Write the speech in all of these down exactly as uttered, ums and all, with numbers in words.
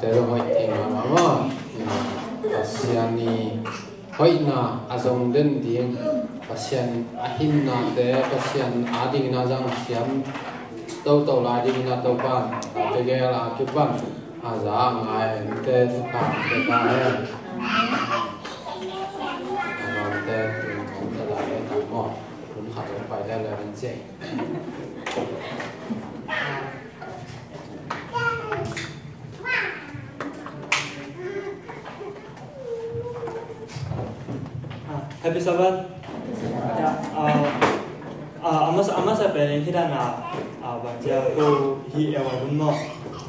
Te zong hoih thei mahmah maw. Pasian i hoihna a zong den ding, Pasian a hinnate Pasian a dingin a zang siam toto lai dingin a Topan tate gel a kipan a za a ngai te thupha te ta hen. A zong te tun kong ta lai te ta maw. Tun khat zong pai le le ven cia. Ah, Happy Sabbath. Ya, ah, ah, a masa, a masa pen hi dan a, ah, bang cia ko hi el a hun maw.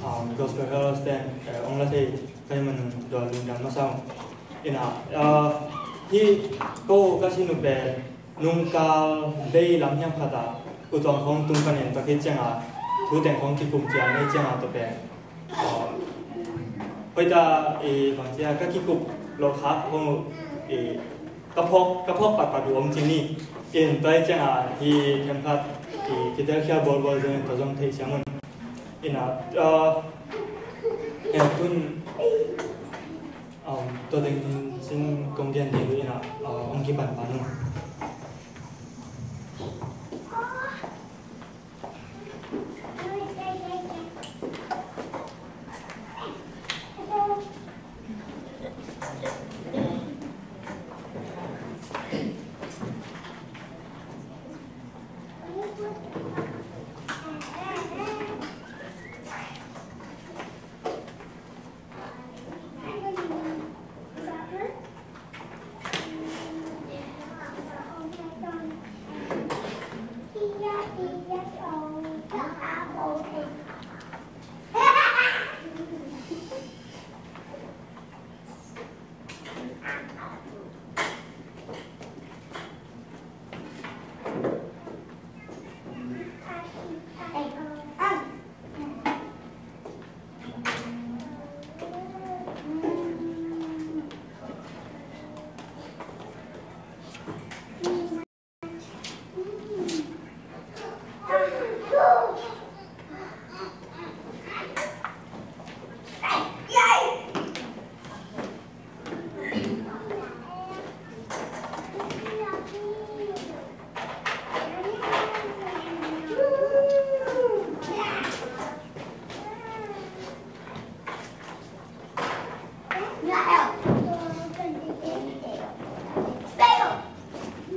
Ah, Gospel Herald Stand, eh, ong la thei kai man dua lungdam masa ung. Ina, ah, hi ko ka si nu pen nungkal bei lam hiam khat ah U Tuang khawng tung panin tua khit ciangin thu teng khawng kikum ciang hi ciangin tua pen, ah, hoih ta i bang cia ka kikup lo khak khawng i ka phawk, ka phawk patpat uh om ci ni. In tua hi ciangin hi themkhat i kitel khial bawlbawl zong in tua zong theih siam un. Ina, ah, ya tun Um, tua teng in sin kong gen ding uh ina, uh, ong kipan pan uh.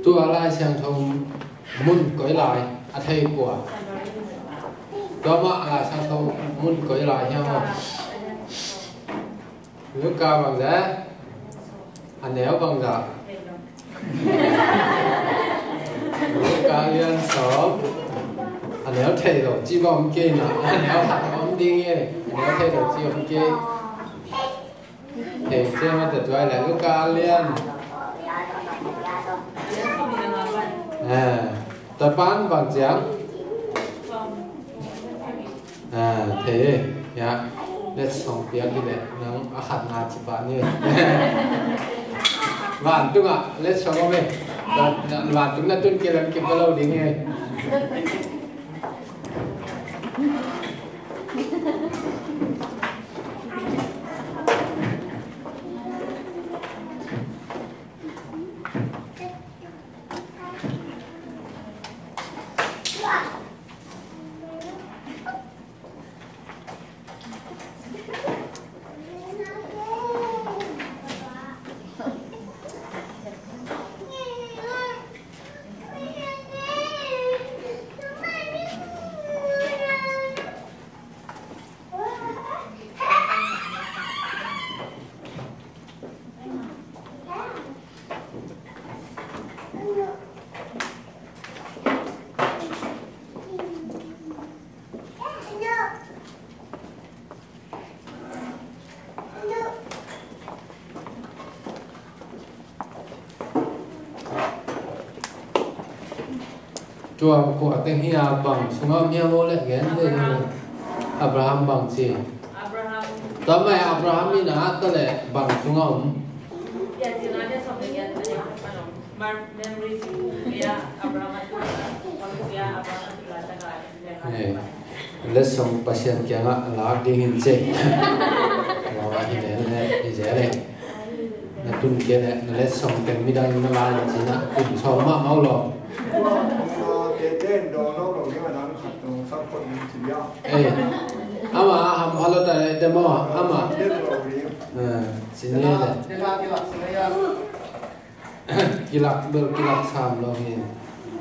Tua Lai Siangtho mun koi lai a thei kua? Tua mah Lai Siangtho mun koi lai hiam aw? Luka bangzah? A neu bangzah? Luka lian sawm. A neu thei lo ci bawm kei na. A neu khat om ding e. A neu thei lo ci om kei. Thei ciang a tua tuai le Luka lian. Ah, tua pan bang ciang. Ah, thei e. Ya. Let song piak hi le nang a khat na ci pa ni. Vantung ah let song om e. Vantung na tun kei lam kip ka lo ding e. Tua kua teng hi a bang sungah om hiam aw le gen ve ni. Abraham bang ci. Abraham. Tua mai Abraham in a ta le bang sungah om. Memories ya Abraham. Eh, letsong Pasian kiangah lak ding hin ci. Hi le le, hi le le. Na tun kei le, na letsong teng midang na lai le cina, tun sawm mahmah uh lo. Eh, ama a ham a lo ta le te maw, ama. Eh, cine le. Kilak bel kilak sam lo hi.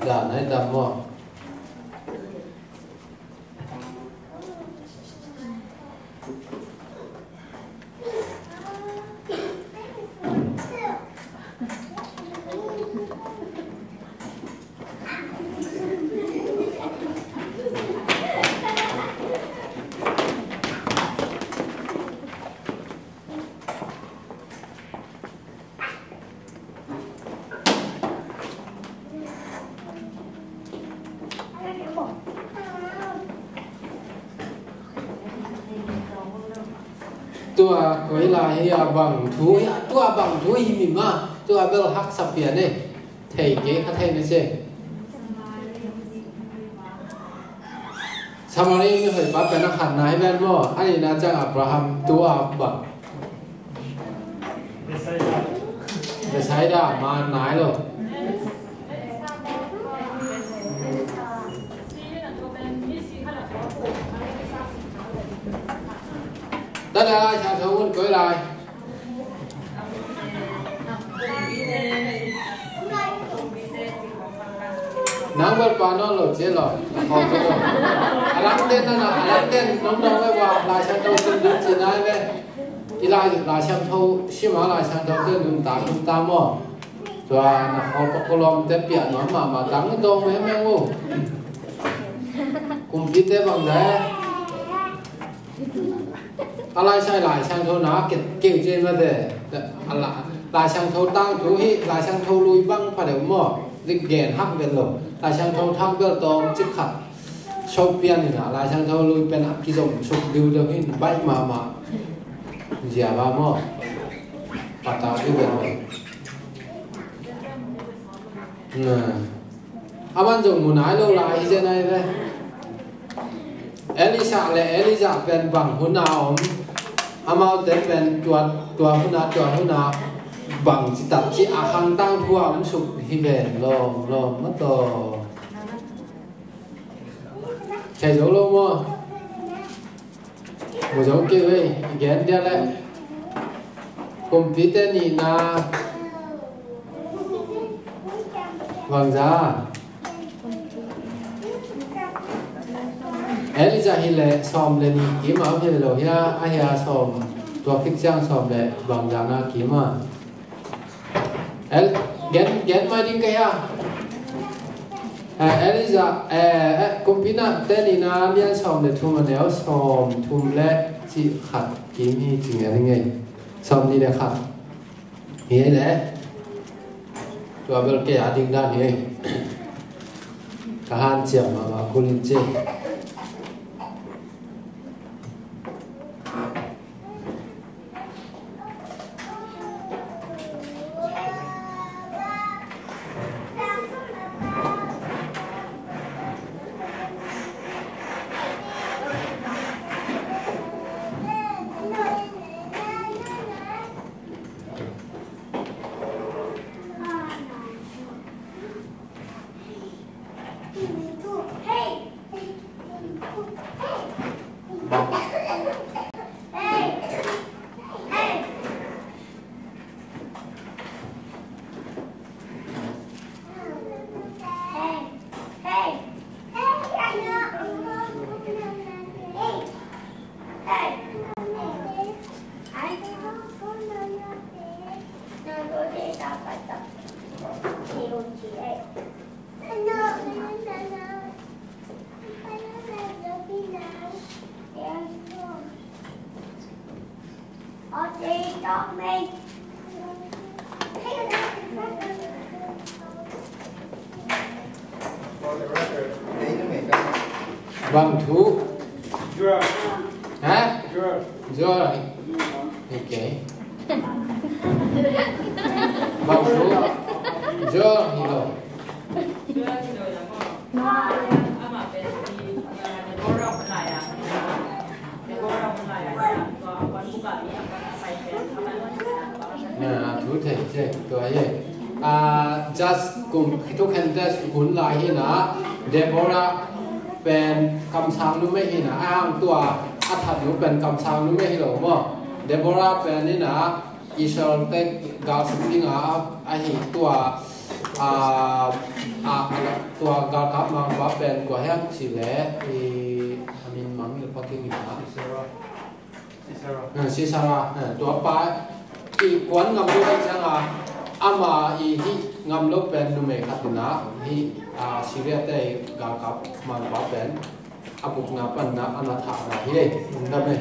Dan ai dam maw. Tua koi lai hi a bang thu hi, tua bang thu hi mi ma, tua bel haksa pian e. Thei kei kha thei na se. Samari mihoihpa pen a khatna hi ven maw? A nihna ciang Abraham tua bang. Bethsaida ma nai lo. Tua leh Lai Siangtho mun koi lai. Nang bel pa nawn lo cia lo. A dangte na na, a dangte nong dong ve ua, Lai Siangtho sim ding ci nai ve. I Lai, Lai Siangtho sim a, Lai Siangtho te nuntak nuntak maw. Tua na khawl pakulawm te piah nuam mahmah, dang dong ve meng uh. Kumpite bang de. A laisai Lai Siangtho na keu cia mate. A la, Lai Siangtho tangthu hi, Lai Siangtho lui bang pha deuh maw. Dik gen hak vet lo. Lai Siangtho thak bel tawm cik khat. So pian hi na, Lai Siangtho lui pen a kizom suk diu deuh hin baih mahmah. Zia ba maw. Pata diu vet lo. Na. Aman zong mu nai lo lai hi zen ai ve. Elisha le Elijah pen bang hun a om. Amaute pen tua, tua hun a, tua hun a bang ci tak ci a khang tangthu a om suk hi ven lawm lawm mataw. Thei zo lo maw? Mu zo kei ve, i gen dia le. Kumpite nihna. Bangza. Elijah hi le sawm le nih kim a om hi lo hia, a hia sawm tua khit ciang sawm le bangza na kim a. El, gen, gen mai ding ka hia. Eh, Elijah, eh, eh, Kumpite nihna lian sawm le thum a neu sawm thum le cih khat kim hi ci ngen hi ngei. Sawm nih le khat. Hi le. Tua bel kei a ding dan hi. Ka hanciam mahmah kul in ci. Bang thu. Ha? Joel. Ok. Bang thu. Joel hi lo. Ah, thu thei cek tua hi. Ah, Judges kum thu khente hun lai hi na, Deborah pen kamsang numei hi na, a hang tua a that nu pen kamsang numei hi lo maw. Deborah pen hi na, Israel te galsuk ding a, a hi tua, ah, ah, tua galkap mangpa pen kua hiam cih leh, i, a min mang le paking hi na. Sisera. Ah, Sisera, ah, tua pa i kuan ngam lo ahih ciangin, ama i hih ngam lo pen numei khat in ah, hih, ah, Syria te galkap mangpa pen a bukna pan in ah a na thahna hi. Lungdam ei.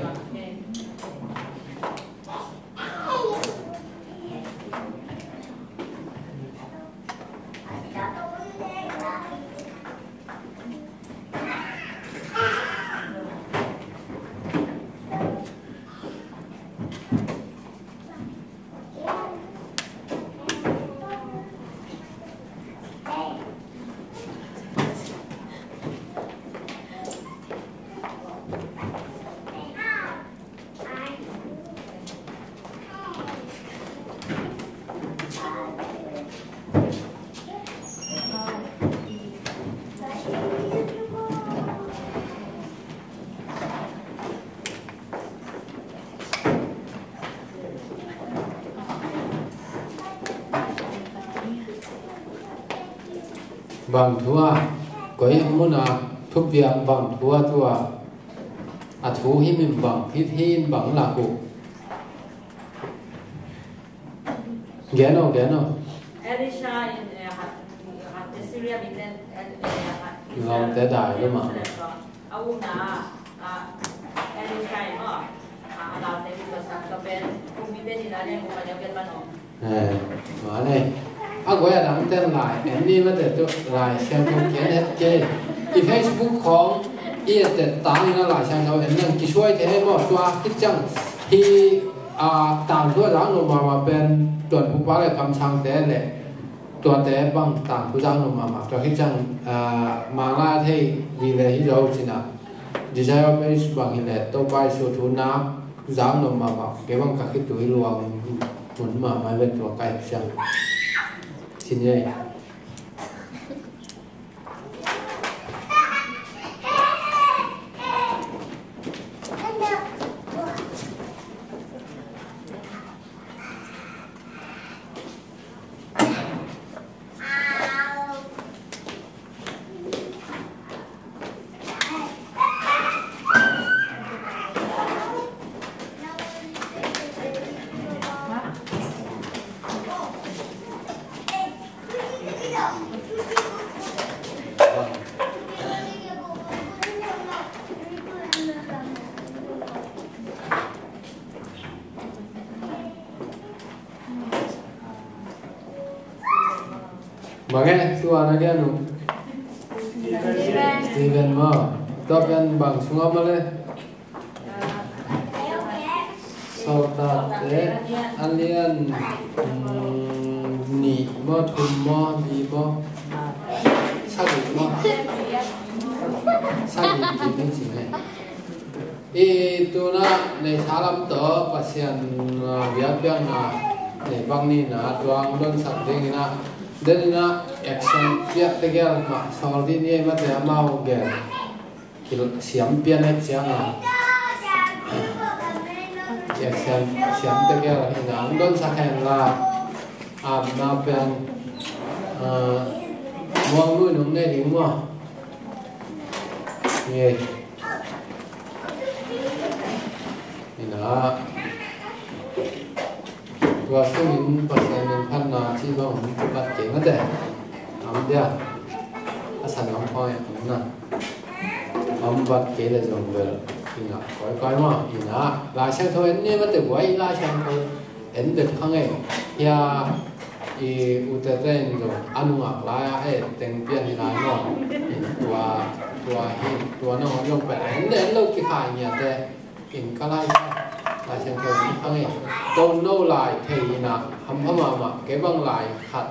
Bang thu a, koi mun a thupiak bang thu a, tua a thu hi min bang, hi hi in bang lak uh. Gen o, gen o. Elisha in, eh, ha, ha, Syria mi ten, eh, eh, ha, Israel, Lawmte dai lo mah. Israel ko. A umna, ah, Elisha in maw, ah, a Lawmte mi ko sang ko pen, kumi ten in a leng ko pen, pen maw. Eh, mah nei. A guai a dang ten lai en ni mate tu, Lai Siangtho ki en het kei. I Facebook khong i et tang in a Lai Siangtho en nang kisuai thei maw, tua khit ciang hi, a, tangthu a zak nuam mahmah pen Tuanpupa le Kamsangte le tuate bang tangthu zak nuam mahmah. Tua khit ciang, a, Manglai a thei ding le hi zo cin a, Desire of Ages bang hi le Topa Jesu thu nak zak nuam mahmah. Kei bang ka khit tu hi luang mun mahmah hi ve tua ka et ciang. Cin ei. Bang e, tua na gen uh? Stephen. Stephen maw. Tua pen bang sung a om a le? Sawltakte a lian, mm, nih maw, thum maw, li maw? Sagih maw? Sagih kik ni ci ne. I tu in a nei thalam tawh Pasian, ah, biakpiakna nei bang ni in a, tua hong donsak ding in a, den in a action piak tegel mah sawl dih ni ei mate, amau gel kisiam pian ahih ciangin action siam tegel in a hong donsak hen la, apna pen, ah, muang nu in hong nei ding maw? Ye. Ina, tua sungin Pasian min phatna cih bang om bat kei mate. Om dia. A san om khawng e om na. Om bat kei le zong bel. Ina, koi koi maw. Ina, Lai Siangtho en ni mate, buai Lai Siangtho en det khang e. Hia, i utete in zong a nungak lai a e teng pian hi lai maw. Ina, tua, tua hi, tua nang om zong pen en det lo kikhai ngiate. In ka Lai Siang, Lai Siangtho in ka ngen. Don't know lai thei in a, hampha mahmah, kei bang lai khat,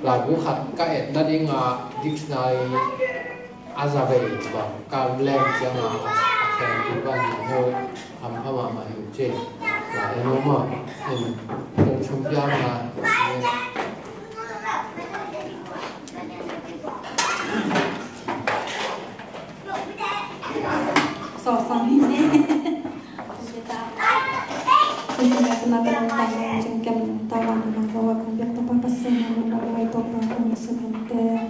laibu khat ka et nading a dictionary a za vei bang ka leng ciang a, a khen tu bang in no, hampha mahmah hi ci. Lai no ma, in, Sung piang na. Sawsang hi ni. Isi na sana ta nang tang nang jingkem tang nang nang bawa kong biak Topa Pasian nang nang bawa Topa kong sung hante.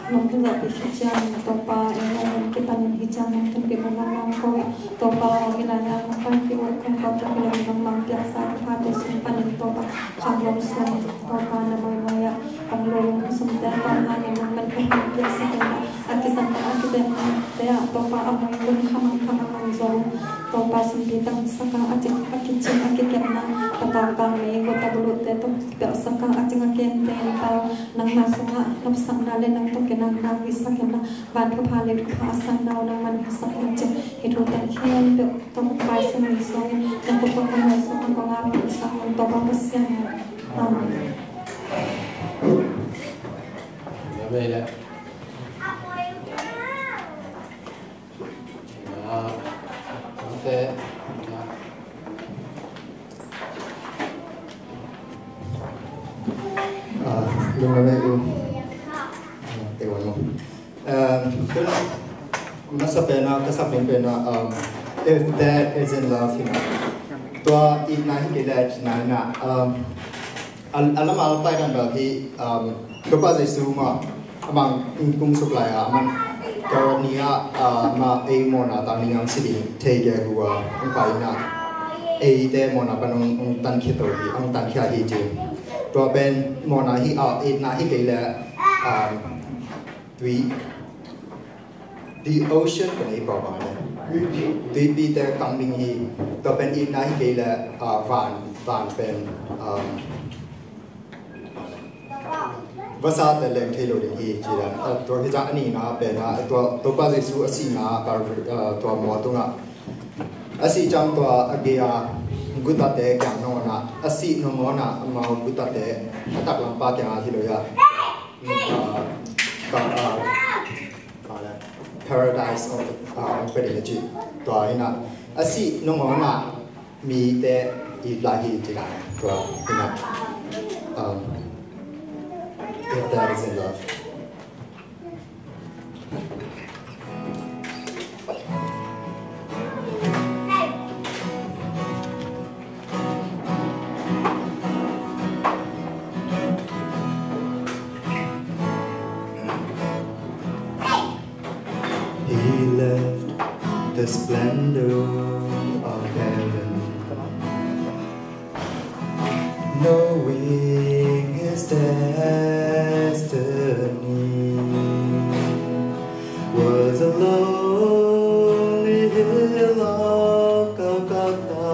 Nong tun zah pi khit ciang Topa, eng ong kipanin hi ciang nong tun pi mong nong nong ko. Topa, ong ina na kong pai ki ong kong ko tun pi nong nong nong piak sa Topa te sung panin Topa. Kham long sung Topa na moi moi a. Ong lo long sung te Topa na ngen nong man kong piak sa Topa. A kisan a kiten te a Topa a moi kun khamang khamang ong zo. Topa sung pi tang saka a cik a kicin a kikepna. Patau kang me ko ta bulu te Topa piak saka a cik a ken te Topa. Nangma sungah nopsakna le nang tawh kinakna hong hisak in la, van thupha le thupha a sanna uh nangman hong hisak in cin. Hih thu teng khempeuh tawh hong pai sung hong sung in, nang tawh tawh hong pai sung a kong a hong hisak nang Topa Pasian. Amen. Amen. Ah, lungdam ei u. Ah, te wan lo. Um, masa pen a, ka sak ding pen a, um, if that isn't love, you know. Tua itna hi kei leh itna hi na, um, A, a lama pai dan bel hi, um, Topa Jesu mah, amah kum suk lai a, amah Kalvari ah, uh, amah ei mawhna tang ding a hong si ding thei kei hu a, hong pai na. Eite mawhna pan hong, hong tankhia to hi, hong tankhia hi ci. Tua pen mawhna hi, uh, itna hi kei leh, um, tui, the ocean pen i pau bang le. Tuipi te kang ding hi, tua pen itna hi kei leh, ah, van, van pen, um, vasa te leng thei lo ding hi, ci dan. Ah, tua hi ciang a nihna pen, ah, tua, Topa Jesu a sihna, ah, tua mual tungah. A sih ciang tua a gei a gutate kiang nangawn ah, a sih nangawn ah, amau gutate, a taklampa kiang ah hi lo hi a. Ka, ka, ah, ah, paradise of, ah, of Eden ci. Tua hi na, a sih nangawn ah mite it lai hi ci lai. Tua hi na, um, if that isn't love. He left the splendor of heaven, knowing his destiny was a lonely hill of Golgotha,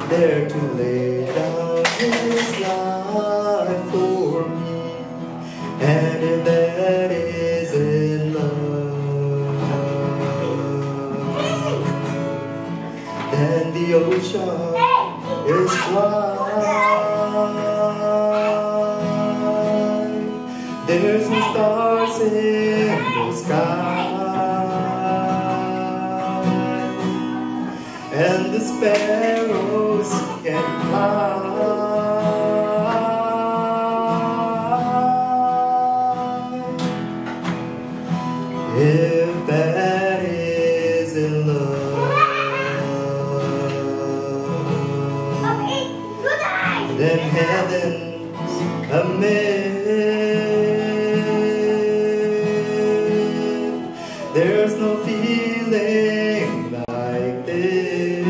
there to lay down his life for me. And if that isn't love, then the ocean is wide. There's no stars in the sky, and the sparrows can fly. If that isn't love, then heaven's a myth. There's no feeling like this.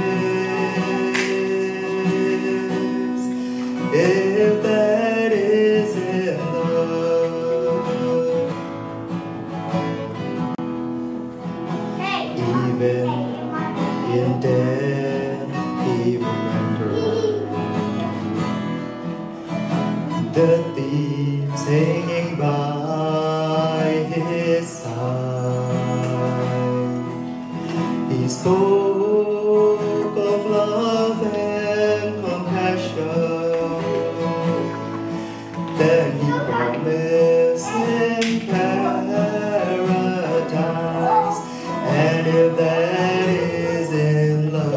If that isn't love, even in death he remembers the thieves hanging by his side. He spoke of love and compassion. Then he promised him paradise. And if that isn't love,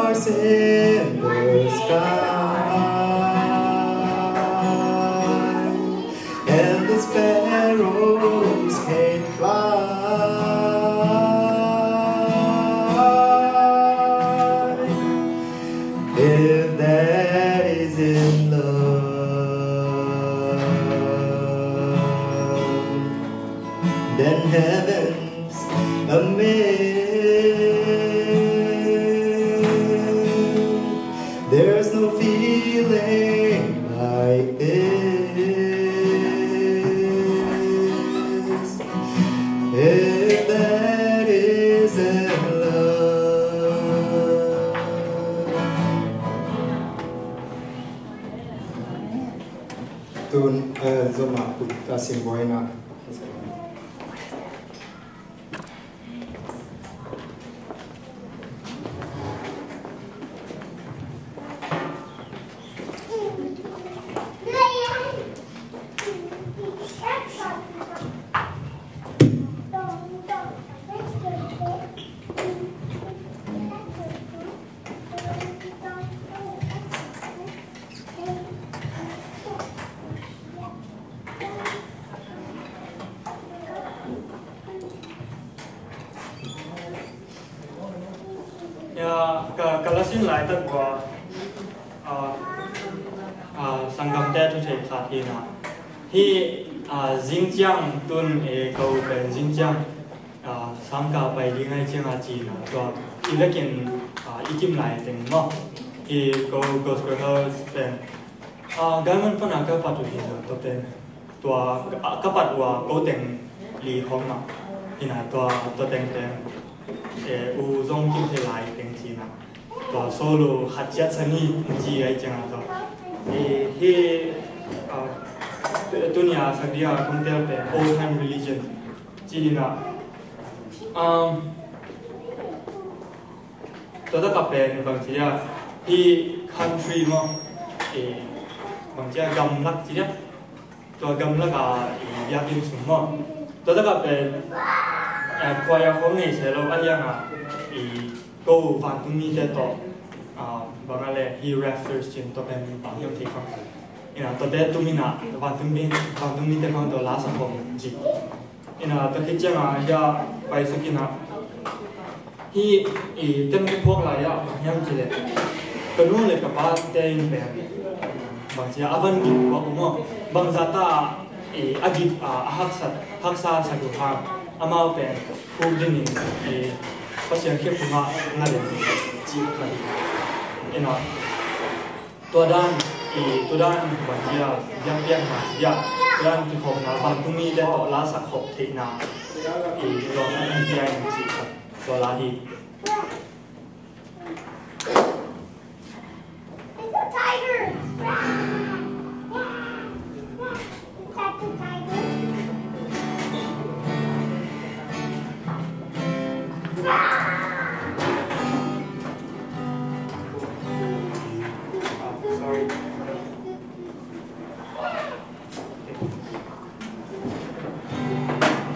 Stars in the sky, and the sparrows can fly. If that isn't love, then heaven's a myth. There's no feeling like this. If that isn't love. Tun, eh, zoma put ka sim boina. Ya, ka, ka lasin laitak ua, ah, ah, sanggamte thu thei khat hi na. Hi, ah, zingciang tun e ko pen zingciang, ah, sangka pai ding ai ciang a ci na. Tua, i vekin, ah, i kim lai teng maw. I ko, ko school house pen. Ah, galman pana ka pat uh hi lo tua pen. Tua, ah, ka pat uh a ko teng li hong mah. Hi na tua, tua teng pen. Eh, u zong kim thei lai teng ci na. Tua solo khat ciat sa ni ci ai ciang a tua. Eh, hi, ah, tu, tuni a sak dia kong tel pen old time religion. Ci hi na. Um, Tua taka pen bangci a hi country maw, eh, bangci a gamlak ci a, tua gamlak a, eh, biakinn sung maw. Tua taka pen, eh, khuaia khong ngei se lo a liang a, eh, ko vantung mite tawh, ah, bang a le hi rafters cin tua pen bang hiam thei khong. Ina tua te tum ina vantung mi, vantung mite khong tua la sa khong ci. Ina tua khit ciang a hia pai suk ina. Hi, i, ken ka phawk lai ah bang hiam cih leh ka nu le ka pa te in pen bang ci a a van gik uh a um aw. Bang zah ta, i, a gik a, a haksa, haksa sak uh hang amau pen khuk dingin, i, Pasian khepkhum ah na lem cih kha ding. Ina. Tua dan, i, tua dan bang hiam, biakpiakna hiam, tua dan kikhopna vantung mite tawh la sak khop theihna, i, tua dan in biak in cih khat tua la hi. It's a tiger!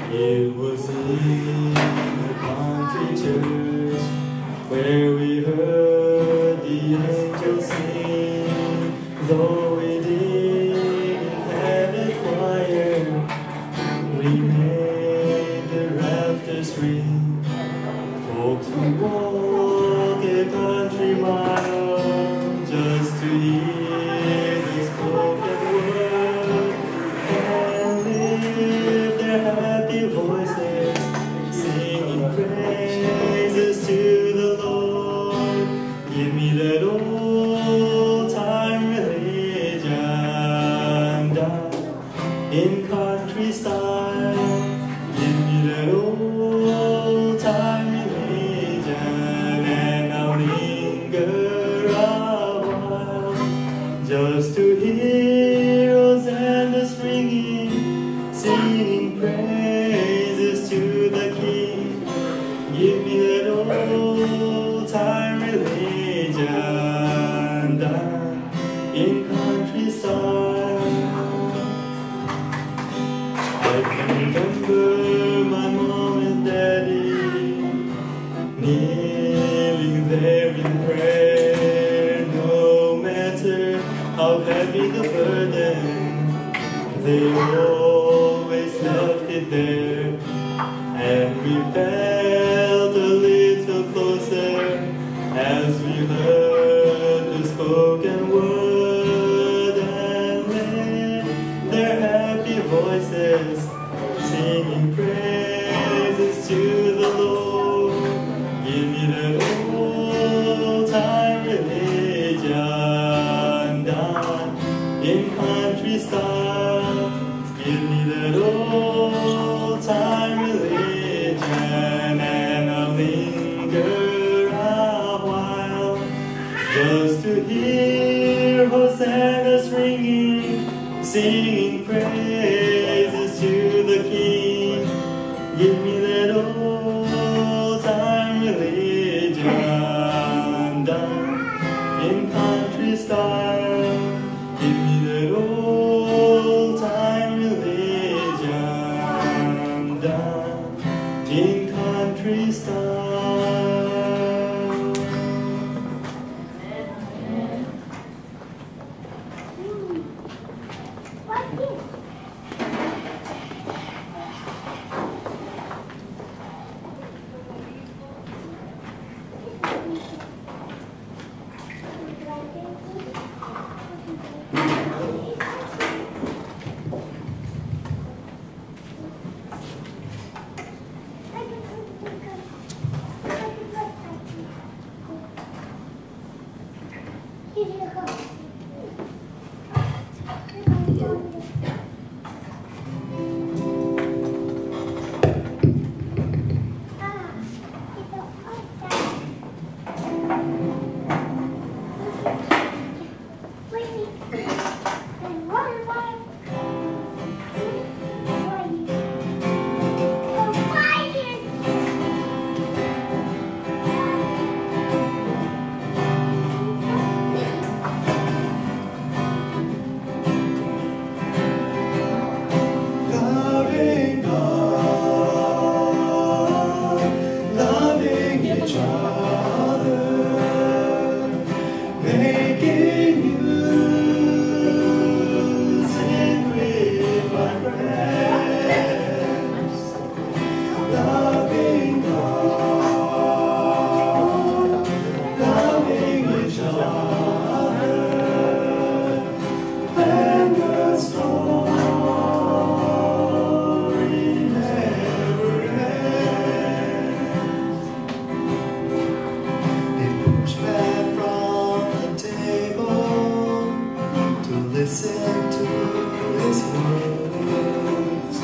It was in a country church where we heard the angels sing. Though we didn't have a choir, we made the rafters ring. Folks would walk a country mile just to hear the spoken word and lift their happy voices, singing praises to the Lord. Give me that old time religion down in country style. Give me that old time religion and I'll linger a while just to hear Hosanna's ringing, singing praises to the King. Give me that old time religion. They always left it there, and we felt a little closer as we heard the spoken word and led their happy voices, singing praises to the Lord. Give me that old time religion done in country style. Give me that old time religion, and I'll linger a while just to hear hosannas ringing, singing praises to the King. Give me that old time religion done in country style. Give me that old time religion done in country style. Loving God, loving each other, making music with my friends. Loving God, loving each other, and the story never ends. He pushed back from the table to listen to his words,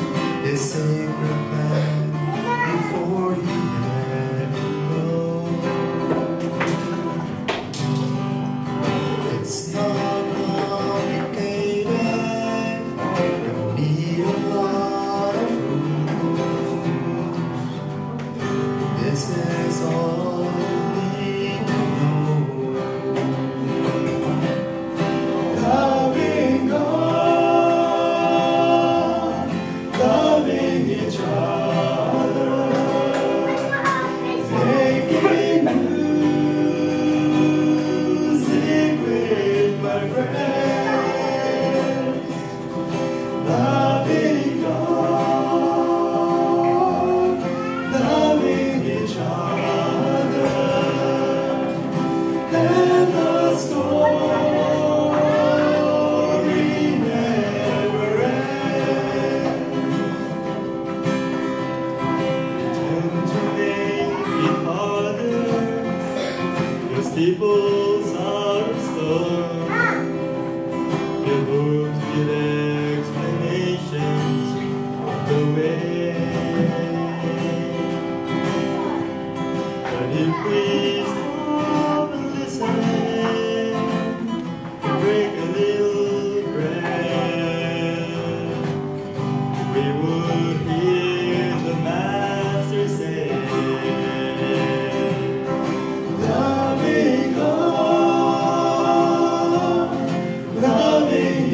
his secret plan before he let go. It's not complicated, don't need a lot of rules. This is all you need to know. Loving God, loving each other, making music with my friends. Loving God, loving each other, and the story never ends. Turn to me, it harder. Your steeples are of stone. Your books with explanations on the way. But if we stop and listen, break a little bread, we would hear the Master say, loving God, loving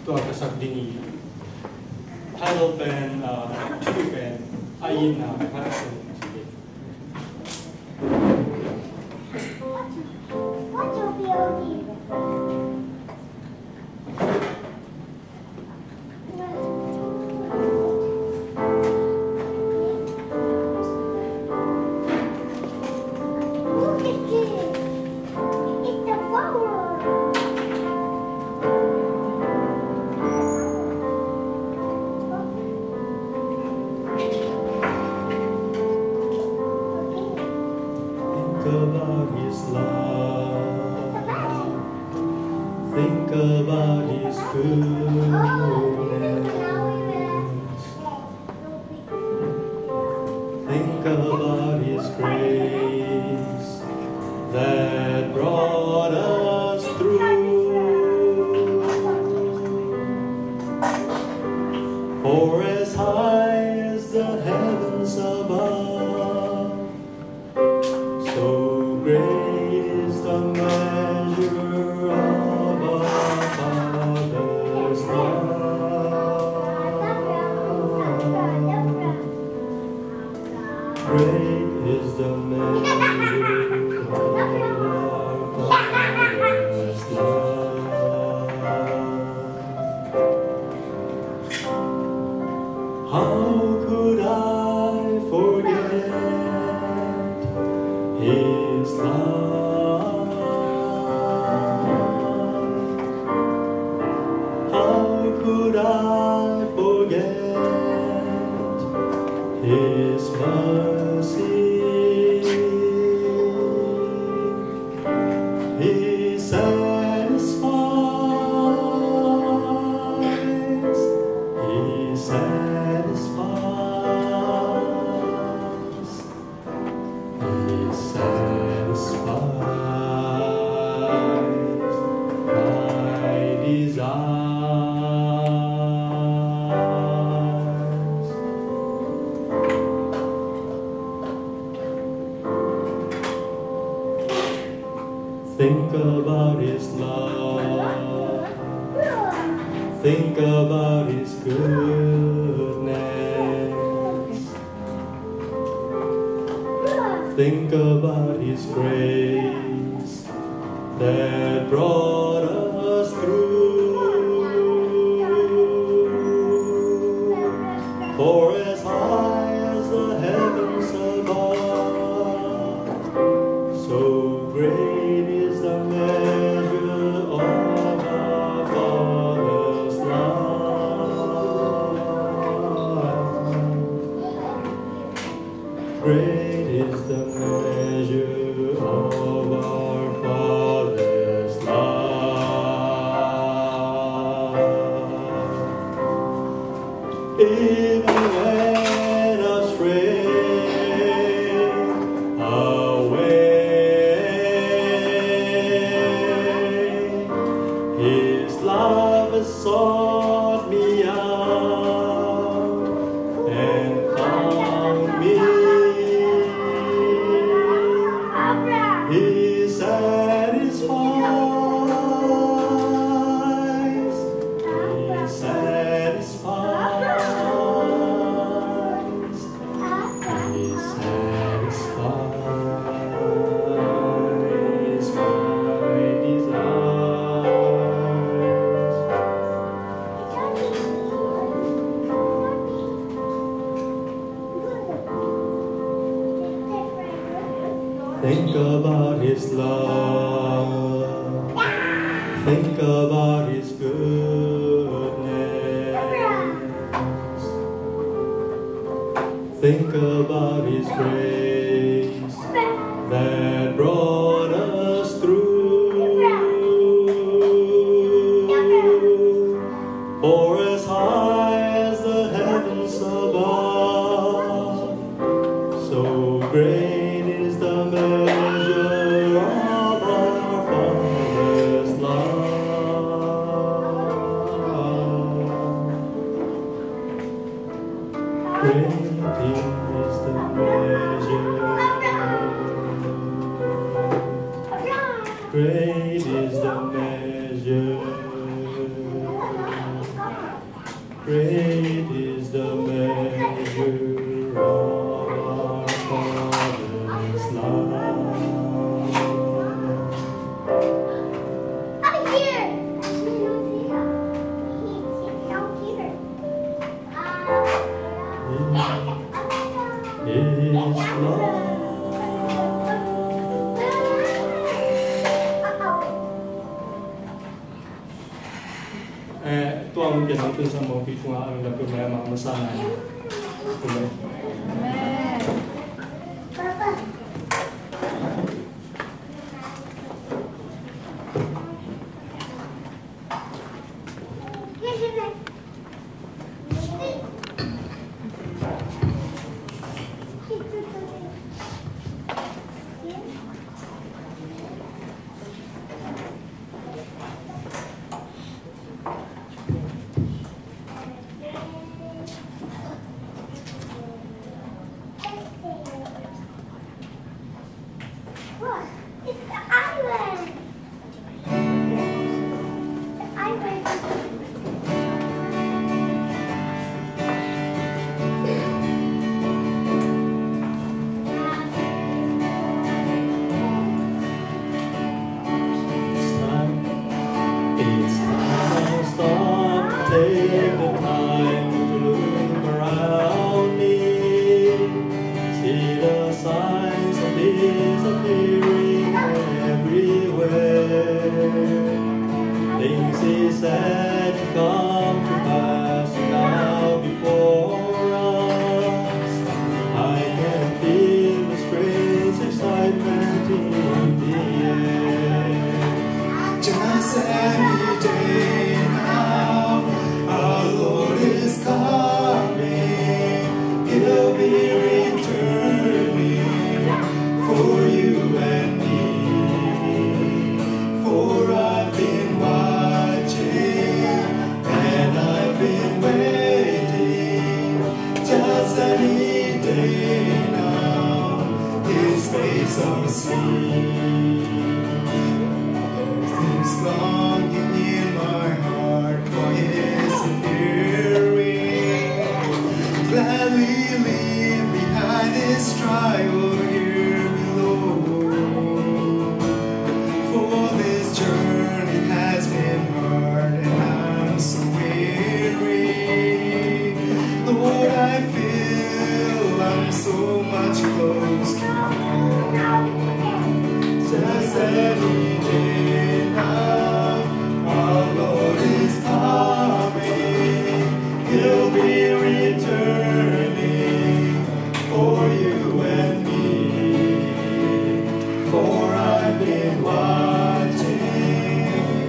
Tua ka sak ding hi. Title pen, uh, thu pen, a itna khat a sem. Look at this. It's the flower. Think about his love. Think about his goodness. Think about his grace that brought us through. For as high as the heavens above, so great is the measure of our Father's love. Great is the measure of our Father's love. How could I forget his love? How could I forget his mercy? He satisfies, he satisfies, he satisfies my desires. Think about his love. Think about his goodness. Think about his grace that brought us through. For as high as the heavens above, so great is the measure of our Father's love. Great is the measure of our Father's love. Even when I stray away, his love has sought me out and found me. He satisfies, he satisfies. He satisfies my desires. Think about his love. Think about his goodness. Think about his grace that brought us through. For as high as the heavens above, so great is the measure of our Father's love. Great is the measure. Great is the measure Great is the measure of our Father's love. His love. Eh, tua mun kian hong tun sa mawpi tungah a min la pia mai a mang masa ngai. Amen. Amen. Look, it's the island. The island. It's time, it's time I stop, take the time to look around me. See the signs of peace appearing everywhere. Things He said come to pass now before us. I can feel the strange excitement in the air. Just any day now, our Lord is coming. He'll be returning for you and me. For I've been watching and I've been waiting, just any day now, His face I'll see. This longing in my heart for His appearing, gladly leave behind this trial here below. For this journey has been hard and I'm so weary. Lord, I feel I'm so much close to you. Just any day now, our Lord is coming. He'll be returning for you and me. For I've been watching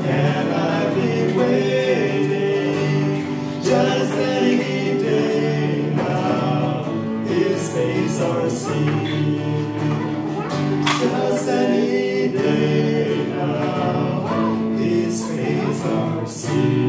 and I've been waiting. Just any day now, His face I'll see. Just any day now, His face I'll see.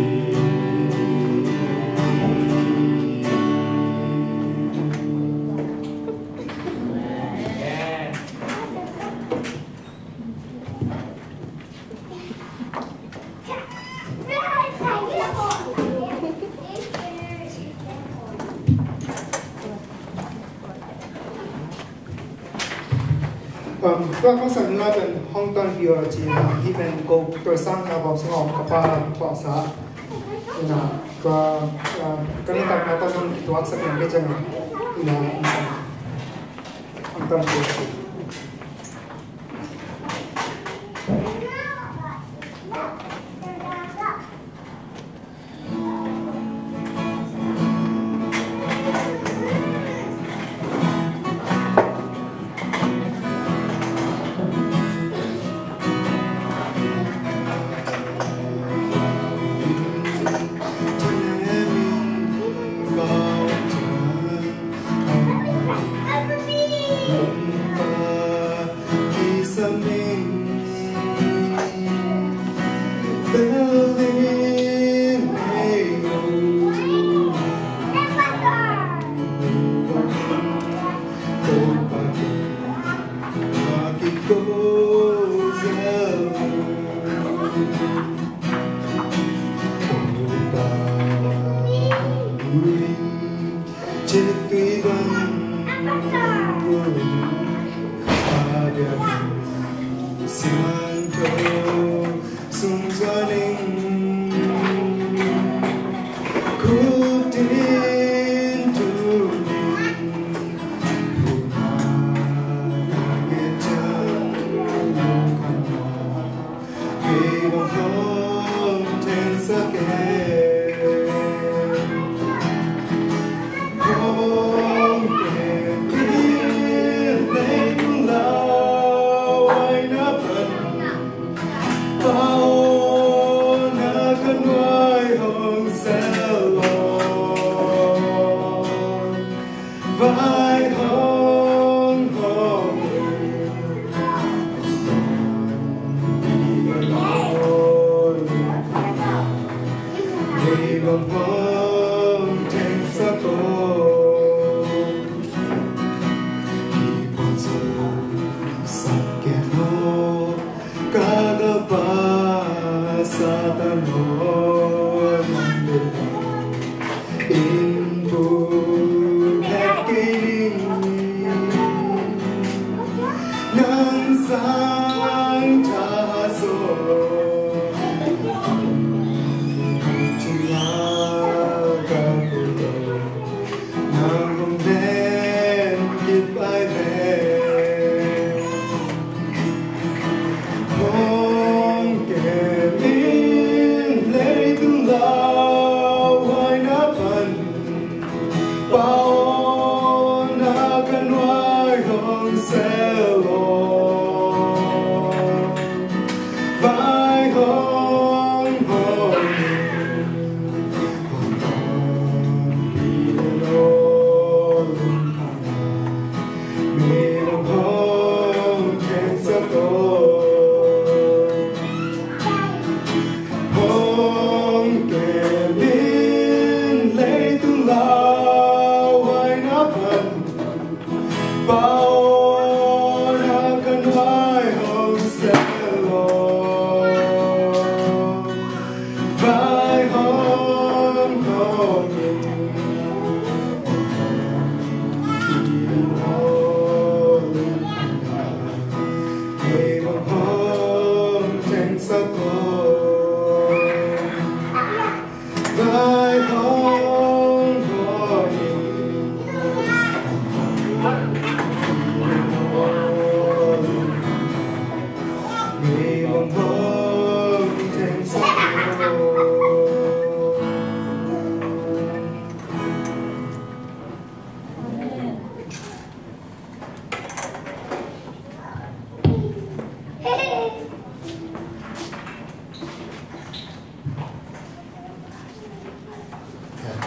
Um, tua kong sang nila pen hong ton hi a ci na, hi pen ko tua sang na bawm sung a ka pa tua sa. Ina, tua, um, ka na tak na tua sang tua sa ka na ke jang. Ina, hong ton hi a ci. sak e. Hong kem in leitung lau ai na pan, Pa aw na ka nuai hong sel aw. Vai hong hong. Hei bang hong teng sa ko. Ki pon sa sak ken aw. Ka galpa Satan aw, nang bek in phut het kei ning. Nang sang tha zaw, nang hong len kip ai ve. Hong kem in leitung lau ai na pan, Pa aw na ka nuai hong sel aw. Vai hong hong in, hong hong in, hong hong in. Vai hong hong in, hong hong in, hei hong hong teng sa ko. Vai hong hong in, hong hong in, hei hong hong teng sa ko.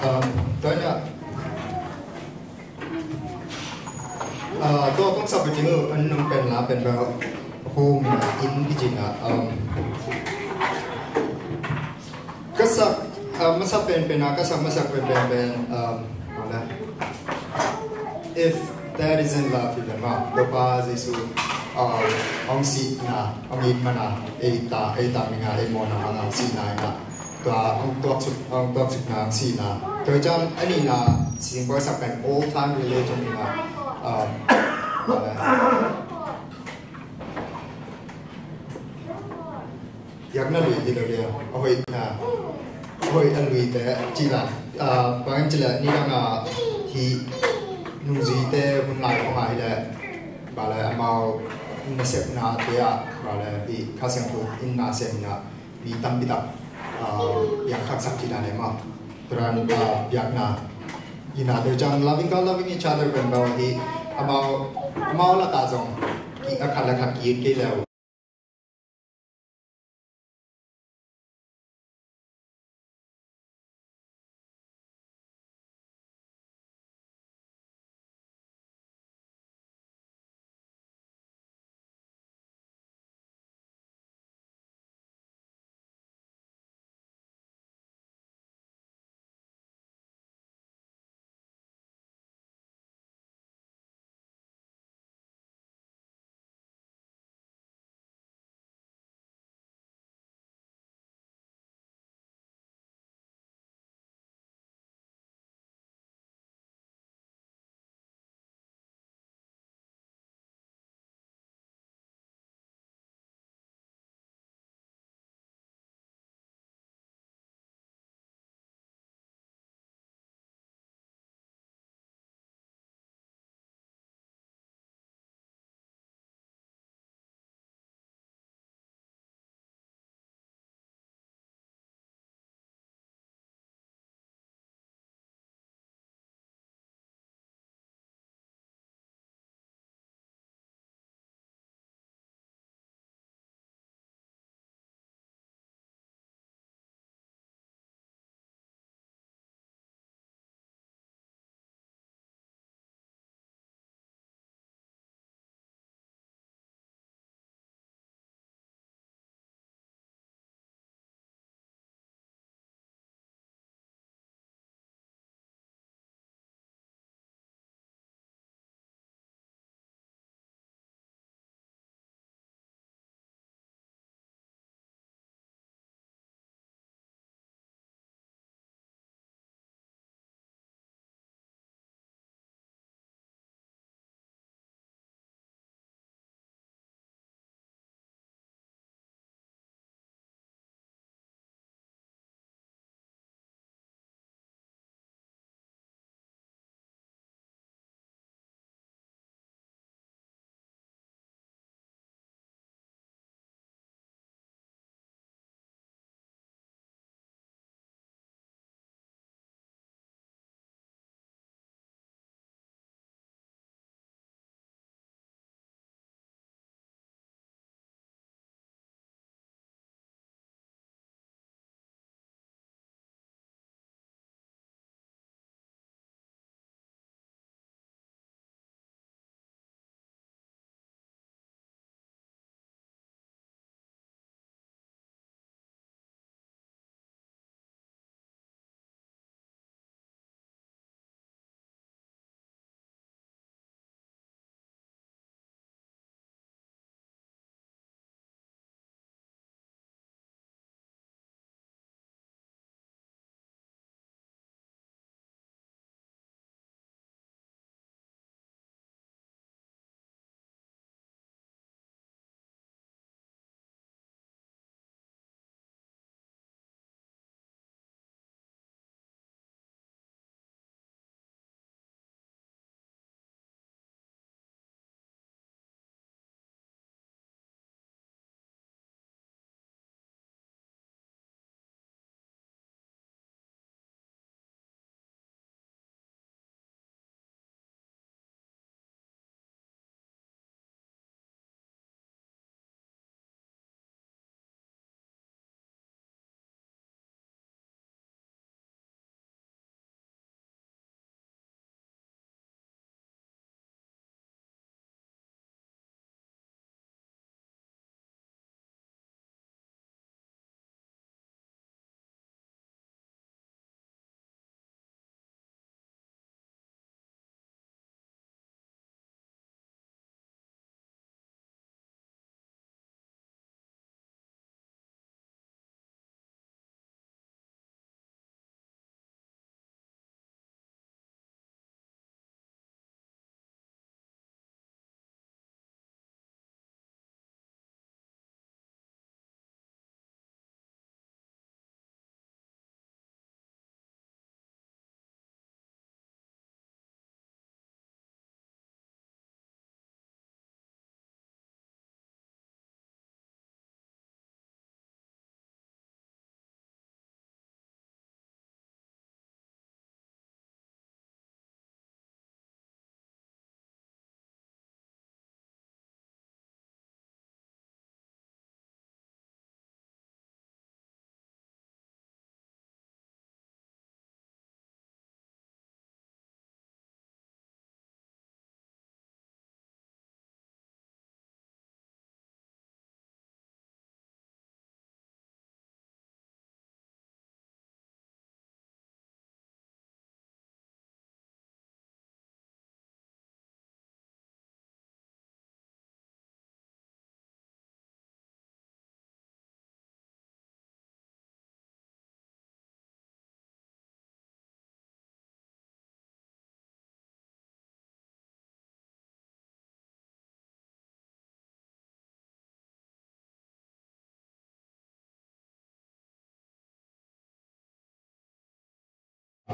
Um, tua, uh, tua kong sap pen, uh, an nong pen la pen bel home in, in, in, um, ka sak, ah, masa penpen a, ka sak masa penpen pen, um, mawle. If that isn't love, even ma, Topa Jesu, um, hong sihna, hong it mana, eita, eita minga, ei mawhna, hong sihna ina. Tua, hong tuaksuk, hong tuaksukna, hong sihna. Tua ciang, a nihna, singkua sak pen all time religion ina, um, mawle. Biakna lui hi lo dia, a hoihna, a hoih a luite, cih la, ah, bang cih leh nidang a hih nungzuite hun lai kong a hi leh, bang leh amau nasepnate ah, bang leh hih Kha Siangtho in nasepna, mi tampi tak, ah, biak khaksak cih dan e maw. Tua dan, ah, biakna, ina te ciang loving God, loving each other pen bang hih, amau, amau lakah zong, a khat le khat ki-it kei leh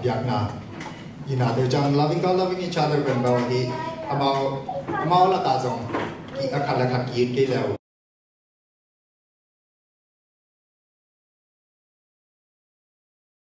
Biakna i na deuh ciang loving God, loving each other pen bel hi, amau, amau lakah zong ki, a khat le khat ki-it kei leh uh,